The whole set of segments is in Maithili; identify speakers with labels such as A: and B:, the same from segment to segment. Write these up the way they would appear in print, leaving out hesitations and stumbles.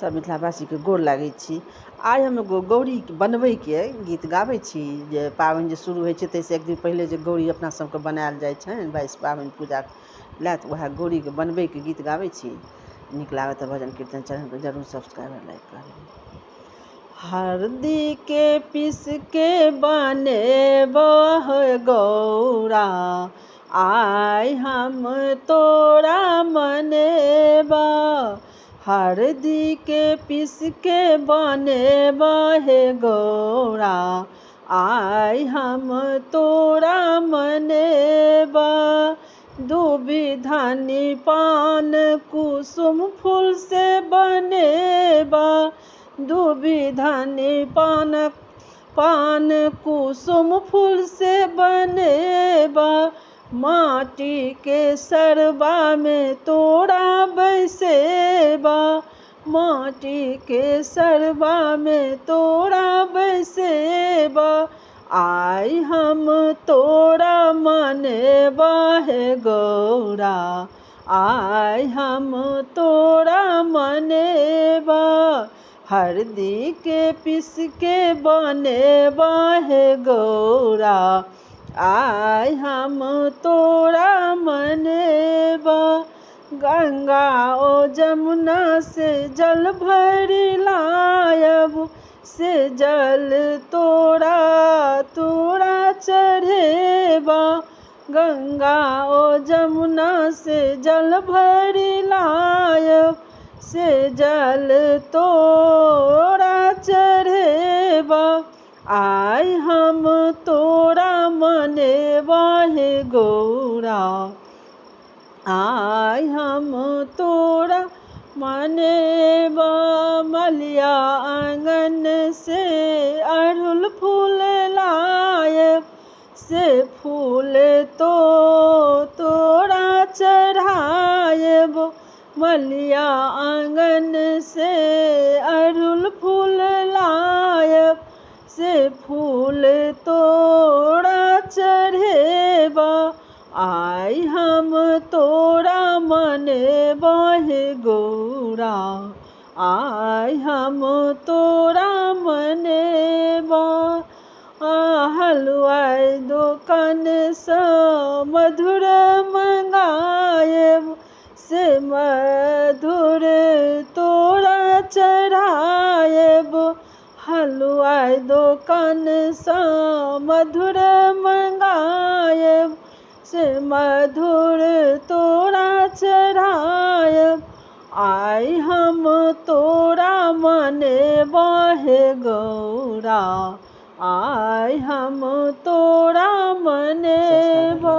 A: सब मिथिलावासीके गोर लागै छी। आइ हम एगो गौरी बनबैके गीत गाबै छी जे पाबनि जे शुरू होइ छै ताहिसँ एक दिन पहिले जे गौरी अपना सबके बनायल जाइ छनि 22 पाबनि पूजा लए, तऽ वएह गौरीके बनबैके गीत गाबै छी। नीक लागत तऽ भजन कीर्तन चैनलके जरूर सब्सक्राइब लाइक करब। हरदी के पीस के बनेबह गौरा, आइ हम तोरा मनेबा। हरदी के पीस के बनेबह गौरा, आइ हम तोरा मनेबा। दुबि धानी पान कुसुम फूल से बनेबा, दुबि धानी पान कुसुम फूल से बनेबा। माटी के सरबा में तोरा बैसेबा, माटी के सरबा में तोरा बैसेबा। आइ हम तोरा मनेबा हे गौरा, आइ हम तोरा मनेबा। हरदी के पीस के बनेबा हे गौरा, आइ हम तोरा मनेबा। गंगा ओ जमुना से जल भरि लायब, से जल तोरा तोरा चढ़ेबा। गंगा ओ जमुना से जल भरि लायब, से जल तोरा चढ़ेबा। आइ हम तोरा मनेबा हे गौरा, आइ हम तोरा मनेबा। मलिया आंगन से अड़हुल फूल लायब, से फूल तो तोरा चढ़ायब। मलिया आंगन से अड़हुल फूल लायब, से फूल तोरा चढ़ेबा। आइ हम तोरा मनेबा हे गौरा, आइ हम तोरा मनेबा। हलुआइ दोकान सँ मधुर मंगायब, से मधुर तोरा चढ़ायब। हलुआइ दोकान सँ मधुर मंगायब, से मधुर तोरा चढ़ायब। आइ हम तोरा मनेबा हे गौरा, आइ हम तोरा मनेबा।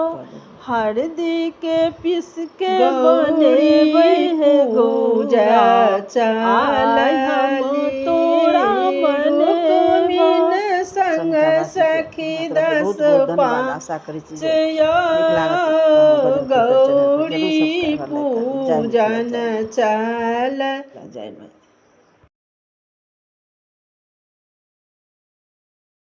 A: हरदी के पीस के बनेबै हे गौरा, आइ हम तोरा मनेबा।
B: संग सखी 10 5 गौरी पूजन चल।
A: जय।